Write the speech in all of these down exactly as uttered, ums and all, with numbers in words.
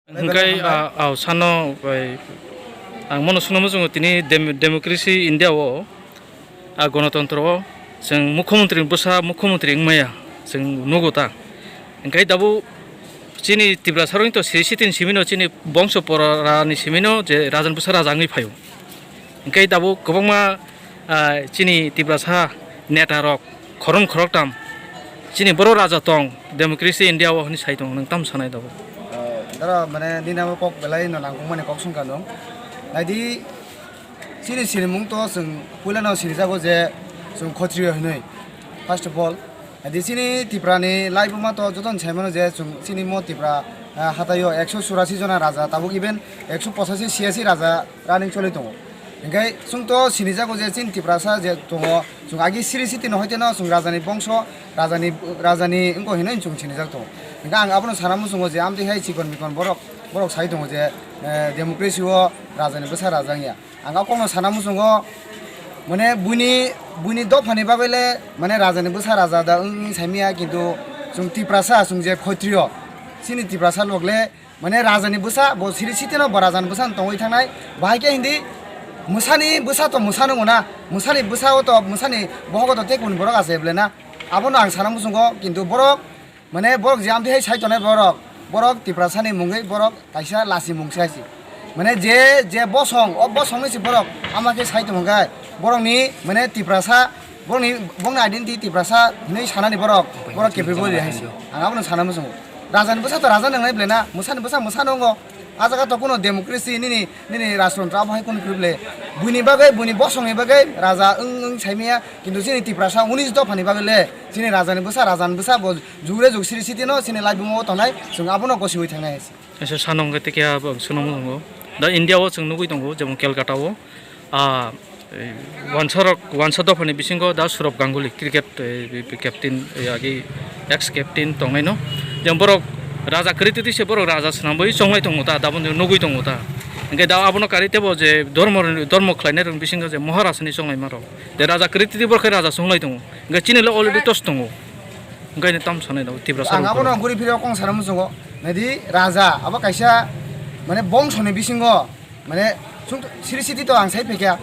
Hingkai, ah, ah, sano bai ang mono swnamo chwngo tini dem-, democracy India o, ah, gonotontro o chwng mukhyamantri bwsa mukhyamantri wngmaya chwng nugo ta. Hingkai tabuk chini Tiprasa rokni to siri sitini simino chini bongso porani simino je rajan bwsa raja wngwi phaio. Hingke tabuk kwbangma, ah, chini Tiprasa neta rok khoroknwi khoroktham chini borok raja tong, democracy India o hinwi sai tongo, nwng tamo sanai tabuk? Ah, dara mane nini abo kok belai no nangkukmani kok songkha nwng. Naidi, chini sinimung to chwng puilano sinijago je chwng Khotriyo hinwi. First of all, di chini Tipra ni laibuma to joto ni sai mano je chwng chini mo Tipra, ah, hataio ekso churasi jona raja, tabuk even ekso pochashi siyasi raja running choli tongo. Hingke chwng to sinijago je chini Tiprasa je tongo, chwng agi siri siti no hoite no chwng raja ni bongso, raja ni, raja ni wngkho hinwi chwng sinijak tongo. Hingke ang abono sana muchungo je amtwi hai chikon mikon borok, borok sai tongo je, eh, democracy o raja ni bwsa raja wngya. Ang a kokno sana muchungo, mane buini, buini dophani bagwi le, mane raja ni bwsa raja da wng, wng saimaya, kintu chwng Tiprasa, chwng je Khotriyo, chini Tiprasa lok le, mane raja ni bwsa, bo siri sitino bo raja ni bwsa tongwi thangnai, bahai khe hindi mwsani bwsa to mwsa nungo na, mwsani bwsa o to, mwsani bohogo to tei kuni borok achai ble na, abono ang sana muchungo, kintu borok, mane borok je amtwi hai sai tongnai borok, borok Tiprasani mungwi borok kaisa lachimung se hai se. Mane je, je bosong, o bosongni se borok ama khe sai tongkha, borokni mane Tiprasa, borokni, borokni identity Tiprasa hinwi sanani borok, borok capable hai se. Ang abono sana muchungo. Rajani bwsa to raja nangnai ble na, mwsani bwsa mwsa nungo. A jaga to kuno democracy nini, nini rajtontro abo hai kuno kwrwi le. Buini bagwi, buini bosongni bagwi raja wng, wng saimaya, kintu chini Tiprasa unis dophani bagwi le, chini rajani bwsa, rajani bwsa bo jugre jug siri sitino chini laibuma o tongnai, chwng abono gosiwi thangnai hai se. Kaisa sano hwnkhe tei keha bo swnamwi tongo. Da India o chwng nugwi tongo, jemon Kolkata o, ah, eh, wansa rok, wansa dophani bisingo da Sourav Ganguly cricket, eh, captain, eh, agi ex captain tongnaino. Jemon borok raja kwrwi twi se borok raja swnamwi chonglai tongo ta, da bono nugwi tongo ta. Hwnkhe da abono karwi teibo je dhormo, dhormo khlainai rokni bisingo je Maharaj hinwi chonglaima rok. Je raja kwrwi twi borok khe raja chonglai tongo. Hwnkhe chini le already tos tongo. Hwnkhe tam sanai da Tiprasa rok. Ang abono guri phirwi kong sana muchungo. Naidi raja, abo kaisa mane bongsoni bisingo. Mane, sung, siri siti to ang sai phaikha.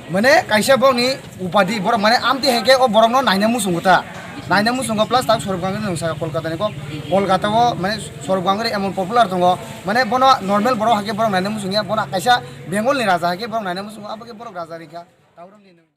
Mane, kaisa borokni upadi, borok, mane, amtwi hai khe o borokno naina muchungo ta. Naina muchungo, plus tak Sourav Ganguly nwng saka Kolkata ni kok. Kolkata o, mane, Sourav Ganguly emon popular tongo. Mane, bono normal borok hai khe borok naina muchungya, bono kaisa Bengal ni raja hai khe borok naina muchungo, abo khe borok raja rikha. Taurok ni nwng.